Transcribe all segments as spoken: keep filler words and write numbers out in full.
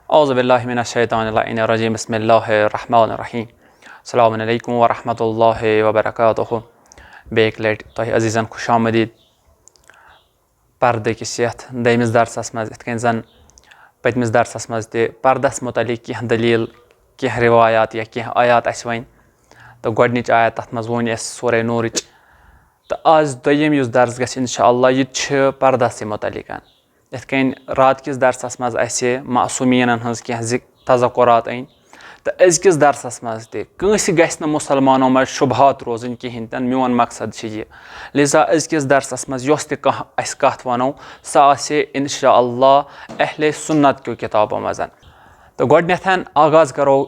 اعوذ باللہ من الشیطان اللعین الرجیم، بسم اللہ الرحمن الرحیم۔ السلام علیکم ورحمۃ اللہ وبرکاتہ۔ بیٚیہِ اَکہِ لَٹہِ تۄہہِ عزیٖزَن خوش آمدید۔ پردٕ کِس یَتھ دوٚیمِس درسَس منٛز، یِتھ کٔنۍ زَن پٔتمِس درسَس منٛز تہِ پردَس مُتعلِق کینٛہہ دٔلیٖل، کینٛہہ رِوایات یا کینٛہہ آیات اَسہِ وۄنۍ، تہٕ گۄڈٕنِچ آیت تَتھ منٛز ووٚن اَسہِ سورہ نوٗرٕچ۔ تہٕ آز دوٚیِم یُس درس گژھِ اِنشاء اللہ، یہِ تہِ چھِ پردَسٕے مُتعلِق۔ یِتھ کٔنۍ راتہٕ کِس درسَس منٛز اَسہِ معصومیٖنَن ہٕنٛز کینٛہہ ذِک-، تذکرات أنۍ، تہٕ أزکِس درسَس منٛز تہِ کٲنٛسہِ گژھِ نہٕ مُسلمانو منٛز شُبہات روزٕنۍ کِہیٖنۍ تہِ نہٕ۔ میون مقصد چھِ یہِ، لہذا أزکِس درسَس منٛز یۄس تہِ کانٛہہ اَسہِ کَتھ وَنو، سۄ آسہِ اِنشاء اللہ اہل سُنت کیو کِتابو منٛز۔ تہٕ گۄڈٕنٮ۪تھ آغاز کَرو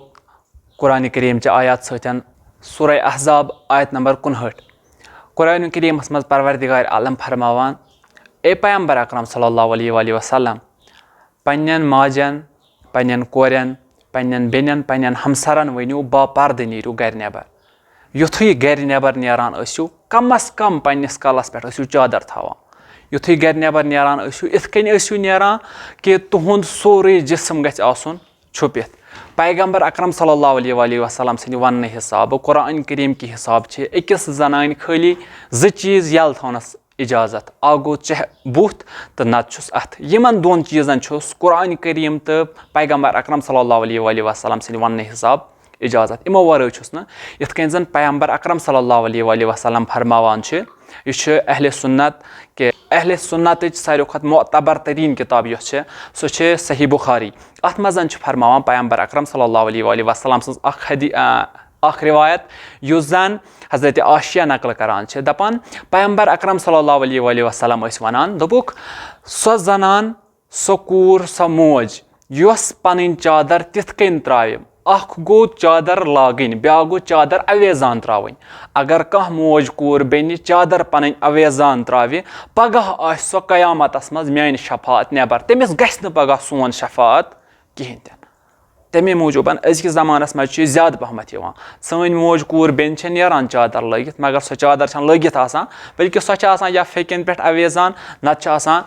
قرآن کریٖم چہِ آیات سۭتۍ، سورہ احزاب، آیت نمبر کُنہٲٹھ۔ قرآن کریٖمَس منٛز پروردگار عالم فرماوان، اے پیغمبر اکرم صلی اللہ علیہ وآلہ وسلم، پننٮ۪ن ماجن، پننٮ۪ن کورٮ۪ن، پننٮ۪ن بیٚنٮ۪ن، پننٮ۪ن ہمسرن ؤنِو، باپردٕ نیٖرِو گرِ نٮ۪بر۔ یُتھُے گرِ نٮ۪بر نیران ٲسِو، کم از کم پننِس کلس پٮ۪ٹھ ٲسِو چادر تھاوان۔ یُتھُے گرِ نٮ۪بر نیران ٲسِو، یِتھ کٔنۍ ٲسِو نیران کہِ تُہُنٛد سورُے جسم گژھِ آسُن چھُپِتھ۔ پیغمبر اکرم صلی اللہ علیہ وآلہ وسلم سٕنٛدِ وننہٕ حسابہٕ، قرآن کریم کہِ حساب چھِ أکِس زنانہِ خٲلی زٕ چیٖز یَلہٕ تھاونس اجازت۔ اکھ گوٚو چہ-، بُتھ، تہٕ نتہٕ چھُس اتھٕ۔ یِمن دۄن چیٖزن چھُس قرآن کریم تہٕ پیغمبر اکرم صلی اللہ علیہ وآلہ وسلم سٕنٛدِ وننہٕ حساب اجازت۔ یِمو ورٲے چھُس نہٕ، یِتھ کٔنۍ زن پیغمبر اکرم صلی اللہ علیہ وآلہ وسلم فرماوان چھِ، یہِ چھُ اہل سُنت کہِ، اہل سُنتٕچ ساروی کھۄتہٕ معتبر تریٖن کِتاب یۄس چھِ، سۄ چھِ صحیح بخاری۔ اتھ منٛز چھِ فرماوان پیغمبر اکرم صلی اللہ علیہ وآلہ وسلم سٕنٛز اکھ حدی-، آ، اکھ روایت، یُس زن حضرت عائشہ نقل کران چھِ، دپان، پیغمبر اکرم صلی اللہ علیہ وآلہ وسلم ٲسۍ ونان، دوٚپُکھ، سۄ زنان، سۄ کوٗر، سۄ موج، یۄس پنٕنۍ چادر تِتھ کٔنۍ ترٛاوِ، اکھ گوٚو چادر لاگٕنۍ، بیاکھ گوٚو چادر اویزان ترٛاوٕنۍ۔ اگر کانٛہہ موج کوٗر بیٚنہِ چادر پنٕنۍ اویزان ترٛاوِ، پگاہ آسہِ سۄ قیامتس منٛز میانہِ شفاعت نٮ۪بر، تٔمِس گژھِ نہٕ پگاہ سون شفاعت کِہیٖنۍ تہِ نہٕ۔ تَمے موٗجوٗبَن أزکِس زمانَس منٛز چھُ یہِ زیادٕ پَہمَتھ یِوان۔ سٲنۍ موج کوٗر بیٚنہِ چھےٚ نیران چادر لٲگِتھ، مگر سۄ چادر چھَنہٕ لٲگِتھ آسان، بلکہِ سۄ چھےٚ آسان یا پھیٚکٮ۪ن پٮ۪ٹھ اویزان، نَتہٕ چھےٚ آسان،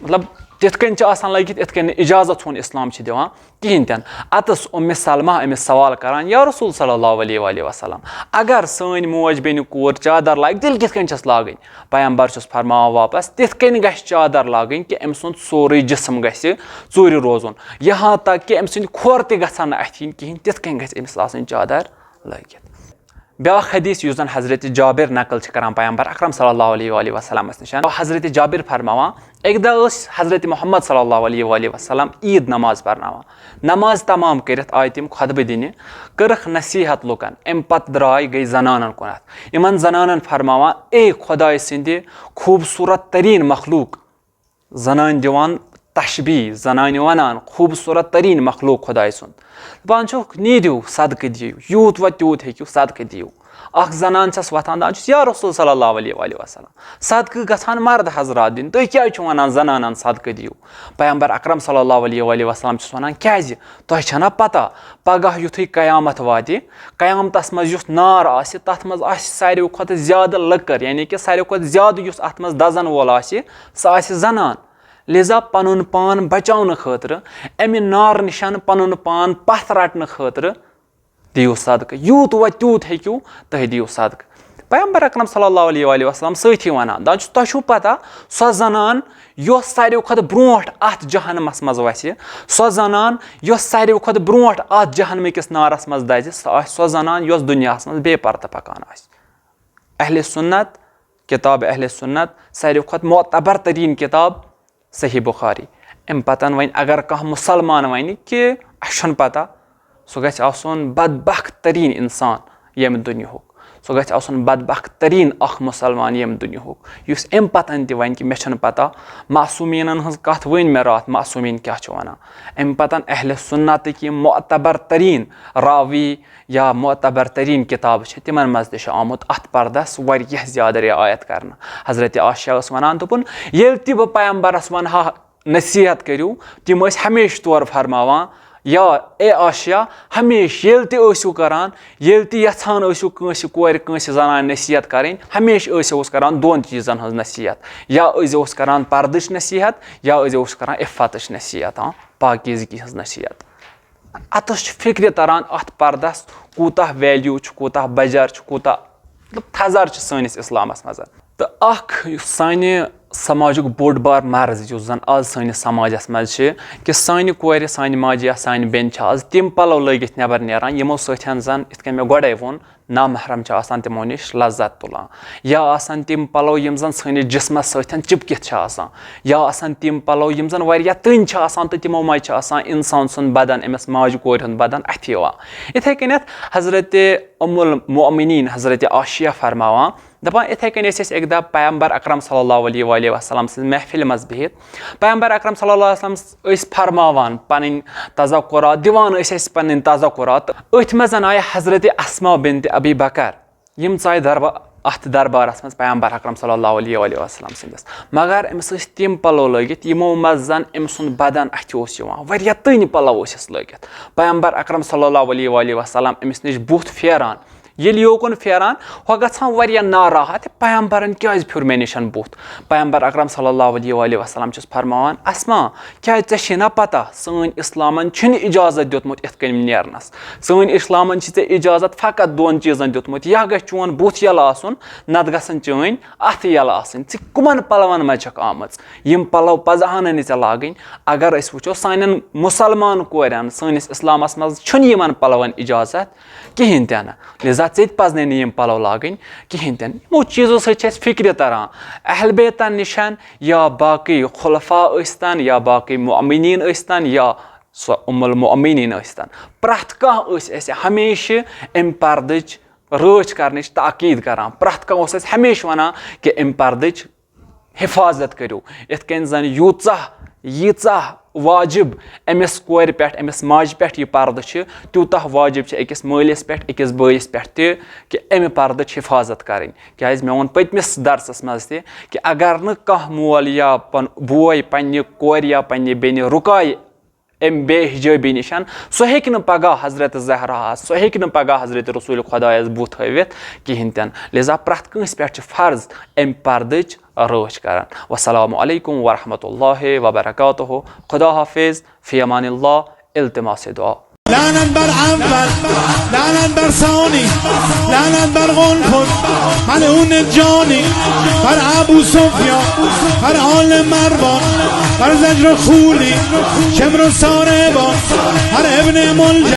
مطلب، تِتھ کٔنۍ چھِ آسان لٲگِتھ، یِتھ کٔنۍ نہٕ اِجازت سون اِسلام چھِ دِوان کِہیٖنۍ تہِ نہٕ۔ اَتَس اُمِ سلمہ أمِس سوال کَران، یا رسول صلی اللہ علیہ وآلہ وسلم، اگر سٲنۍ موج بیٚنہِ کوٗر چادر لاگہِ، تیٚلہِ کِتھ کٔنۍ چھَس لاگٕنۍ؟ پیغمبر چھُس فرماوان واپس، تِتھ کٔنۍ گژھِ چادر لاگٕنۍ کہِ أمۍ سُنٛد سورُے جسم گژھِ ژوٗرِ روزُن، یہاں تک کہ أمۍ سٕنٛدۍ کھۄر تہِ گژھن نہٕ اَتھِ یِنۍ کِہیٖنۍ، تِتھ کٔنۍ گژھِ أمِس آسٕنۍ چادر لٲگِتھ۔ بیٛاکھ حدیث یُس زن حضرت جابر نقل چھِ کران پیغمبر اکرم صلی اللہ علیہ وآلہ وسلمس نِش، حضرت جابر فرماوان، اکہِ دۄہ ٲسۍ حضرت محمد صلی اللہ علیہ وآلہ وسلم عیٖد نماز پرناوان۔ نماز تمام کٔرِتھ آیہِ تِم خطبہٕ دِنہِ، کٔرٕکھ نصیحت لُکن، اَمہِ پتہٕ درٛاے گٔے زنانن کُنتھ۔ یِمن زنانن فرماوان، اے خۄداے سٕنٛدِ خوٗبصوٗرت تریٖن مخلوٗق، زنانہِ دِوان تشبیٖہ، زنانہِ ونان خوٗبصوٗرت تریٖن مخلوٗق خۄداے سُنٛد۔ دپان چھُکھ، نیٖرِو صدقہٕ دِیِو، یوٗت وۄنۍ تیوٗت ہیٚکِو صدقہٕ دِیِو۔ اکھ زنان چھَس وۄتھان، دپان چھُس، یا رسول صلی اللہ علیہ وآلہ وسلم، صدقہٕ گژھان مرد حضرات دِنۍ، تُہۍ کیٛازِ چھِو ونان زنانن صدقہٕ دِیِو؟ پیغمبر اکرم صلی اللہ علیہ وآلہ وسلم چھُس ونان، کیٛازِ؟ تۄہہِ چھَنا پتہ، پگاہ یُتھُے قیامت واتہِ، قیامتس منٛز یُس نار آسہِ، تتھ منٛز آسہِ ساروی کھۄتہٕ زیادٕ لٔکٕر، یعنی کہِ ساروی کھۄتہٕ زیادٕ یُس اتھ منٛز دزن وول آسہِ، سۄ آسہِ زنان۔ لہذا پنُن پان بچاونہٕ خٲطرٕ، امہِ نارٕ نِشن پنُن پان پتھ رٹنہٕ خٲطرٕ دِیِو صدقہٕ، یوٗت وۄنۍ تیوٗت ہیٚکِو تُہۍ دِیِو صدقہٕ۔ پیغمبر اکرم صلی اللہ علیہ وآلہ وسلم سۭتی ونان، دپان چھُس، تۄہہِ چھُو پتہ، سۄ زنان یۄس ساروی کھۄتہٕ برونٹھ اتھ جہنمس منٛز وسہِ، سۄ زنان یۄس ساروی کھۄتہٕ برونٹھ اتھ جہنمہٕ کِس نارس منٛز دزِ، سۄ آسہِ سۄ زنان یۄس دُنیاہس منٛز بے پردٕ پکان آسہِ۔ اہل سنت، کتاب اہل سنت، ساروی کھۄتہٕ معتبر تریٖن کتاب صحیح بخاری۔ امہِ پتن وۄنۍ اگر کانٛہہ مسلمان ونہِ کہِ اسہِ چھُنہٕ پتہ، سُہ گژھِ آسُن بدبخت تریٖن انسان ییٚمہِ دُنیاہُک۔ سُہ گژھِ آسُن بدبخت تریٖن اکھ مسلمان ییٚمہِ دُنیاہُک، یُس امہِ پتن تہِ ونہِ کہِ مےٚ چھَنہٕ پتہ۔ معصومیٖنن ہٕنٛز کتھ ؤنۍ مےٚ راتھ، معصومیٖن کیٛاہ چھِ ونان۔ امہِ پتن اہل سنتٕکۍ یِم معتبر تریٖن راوی یا معتبر تریٖن کتاب چھِ، تِمن منٛز تہِ چھُ آمُت اتھ پردس واریاہ زیادٕ رعایت کرنہٕ۔ حضرت عائشہ ٲس ونان، دوٚپُن، ییٚلہِ تہِ بہٕ پیغمبرس ونہٕ ہا، نصیحت کٔرِو، تِم ٲسۍ ہمیشہٕ طور فرماوان، یا اے عائشہ، ہمیشہٕ ییٚلہِ تہِ ٲسِو کران، ییٚلہِ تہِ یژھان ٲسِو کٲنٛسہِ کورِ، کٲنٛسہِ زنانہِ نصیحت کرٕنۍ، ہمیشہٕ ٲسِو کران دۄن چیٖزن ہٕنٛز نصیحت، یا ٲسۍزیوس کران پردٕچ نصیحت، یا ٲسۍزیوس کران عفتٕچ نصیحت، ہاں، پاکیزگی ہٕنٛز نصیحت۔ اَتَس چھُ فِکرِ تَران اَتھ پَردَس کوٗتاہ ویلیوٗ چھُ، کوٗتاہ بجر چھُ، کوٗتاہ مطلب تھزر چھُ سٲنِس اِسلامَس منٛز۔ تہٕ اَکھ یُس سانہِ سماجُک بوٚڑ بار مرض یُس زَن آز سٲنِس سماجَس منٛز چھِ، کہِ سانہِ کورِ، سانہِ ماجہِ یا سانہِ بیٚنہِ چھِ آز تِم پَلو لٲگِتھ نٮ۪بر نیران، یِمو سۭتۍ زَن، یِتھ کٔنۍ مےٚ گۄڈَے ووٚن، نامحرم چھِ آسان تِمو نِش لذت تُلان، یا آسان تِم پَلو یِم زَن سٲنِس جسمَس سۭتۍ چِپکِتھ چھِ آسان، یا آسان تِم پَلو یِم زَن واریاہ تٔنۍ چھِ آسان تہٕ تِمو منٛز چھِ آسان اِنسان سُنٛد بدن، أمِس ماجہِ کورِ ہُنٛد بدن اَتھِ یِوان۔ یِتھَے کٔنٮ۪تھ حضرت ام المؤمنین حضرت عاشیہ فرماوان، دَپان، یِتھَے کٔنۍ ٲسۍ أسۍ اَکہِ دۄہ پیغمبر اکرم صلی اللہ علیہ وآلہ وسلم سٕنٛزِ محفِلہِ منٛز بِہِتھ۔ پیغمبر اکرم صلی اللہ علیہ وسلم ٲسۍ فرماوان پَنٕنۍ تذکرات، دِوان ٲسۍ اَسہِ پَنٕنۍ تذکرات۔ أتھۍ منٛز آیہِ حضرت اسما بنت ابی بکر، یِم ژایہِ دربا-، اَتھ دربارَس منٛز پیغمبر اکرم صلی اللہ علیہ وآلہ وسلم سٕنٛدِس۔ مگر أمِس ٲسۍ تِم پَلو لٲگِتھ، یِمو منٛز زَن أمۍ سُنٛد بدن اَتھِ اوس یِوان۔ واریاہ تٔنۍ پَلو ٲسِس لٲگِتھ۔ پیغمبر اکرم صلی اللہ علیہ وآلہ وسلم أمِس نِش بُتھ پھیران۔ ییٚلہِ یوکُن پھیران، ہۄ گژھان واریاہ ناراحت، "پیغمبرن کیٛازِ پھیوٗر مےٚ نِش بُتھ؟" پیغمبر اکرم صلی اللہ علیہ وآلہ وسلم چھُس فرماوان، "اسما، کیٛازِ ژےٚ چھے نا پتہ، سٲنۍ اسلامن چھُنہٕ اجازت دیُتمُت یِتھ کٔنۍ نیرنس۔ سٲنۍ اسلامن چھِ ژےٚ اجازت فقط دۄن چیٖزن دیُتمُت، یا گژھِ چون بُتھ یَلہٕ آسُن، نتہٕ گژھن چٲنۍ اَتھٕ یَلہٕ آسٕنۍ۔ ژٕ کٕمن پلون منٛز چھکھ آمٕژ؟ یِم پلو پزہانٕے نہٕ ژےٚ لاگٕنۍ۔" اگر أسۍ وٕچھو، سانٮ۪ن مُسلمان کورٮ۪ن سٲنِس اسلامس منٛز چھُنہٕ یِمن پلون اجازت کِہیٖنۍ تہِ نہٕ۔ لہذا ژےٚ تہِ پزنَے نہٕ یِم پلو لاگٕنۍ کِہیٖنۍ تہِ نہٕ۔ یِمو چیٖزو سۭتۍ چھِ اَسہِ فِکرِ تران۔ اہل بیتَن نِشَن یا باقٕے خلفاء ٲسۍتَن یا باقٕے مؤمنیٖن ٲسۍتَن یا سۄ ام المؤمنیٖن ٲسۍتَن، پرٛٮ۪تھ کانٛہہ ٲسۍ اَسہِ ہمیشہِ اَمہِ پردٕچ رٲچھ کرنٕچ تاکید کران۔ پرٛٮ۪تھ کانٛہہ اوس اَسہِ ہمیشہِ وَنان کہِ اَمہِ پردٕچ حفاظت کٔرِو۔ یِتھ کٔنۍ زَن یوٗژاہ، ییٖژاہ واجب أمِس کورِ پٮ۪ٹھ، أمِس ماجہِ پٮ۪ٹھ یہِ پردٕ چھِ، تیوٗتاہ واجب چھِ أکِس مٲلِس پٮ۪ٹھ، أکِس بٲیِس پٮ۪ٹھ تہِ، کہِ اَمہِ پردٕچ حفاظت کَرٕنۍ۔ کیٛازِ مےٚ ووٚن پٔتمِس درسَس منٛز تہِ کہِ اگر نہٕ کانٛہہ مول یا پن-، بوے پنٛنہِ کورِ یا پنٛنہِ بیٚنہِ رُکایہِ اَمہِ بے حجٲبی نِشَن، سُہ ہیٚکہِ نہٕ پگاہ حضرت زہراہَس، سُہ ہیٚکہِ نہٕ پگاہ حضرت رسول خۄدایَس بُتھ ہٲوِتھ کِہیٖنۍ تہِ نہٕ۔ لہذا پرٛٮ۪تھ کٲنٛسہِ پٮ۪ٹھ چھِ فرض اَمہِ پردٕچ رٲچھ کران۔ والسلام علیکم ورحمۃ اللہ وبرکاتہ۔ خدا حافظ۔ فی امان اللہ۔ التماس دعا۔ لعنت بر اول، لعنت بر ثانی، لعنت بر قنفذ، ملعون جانی، بر ابو سفیان، بر آل مروان، بر زجر و خولی، شمر و ساربان، بر ابن ملجم،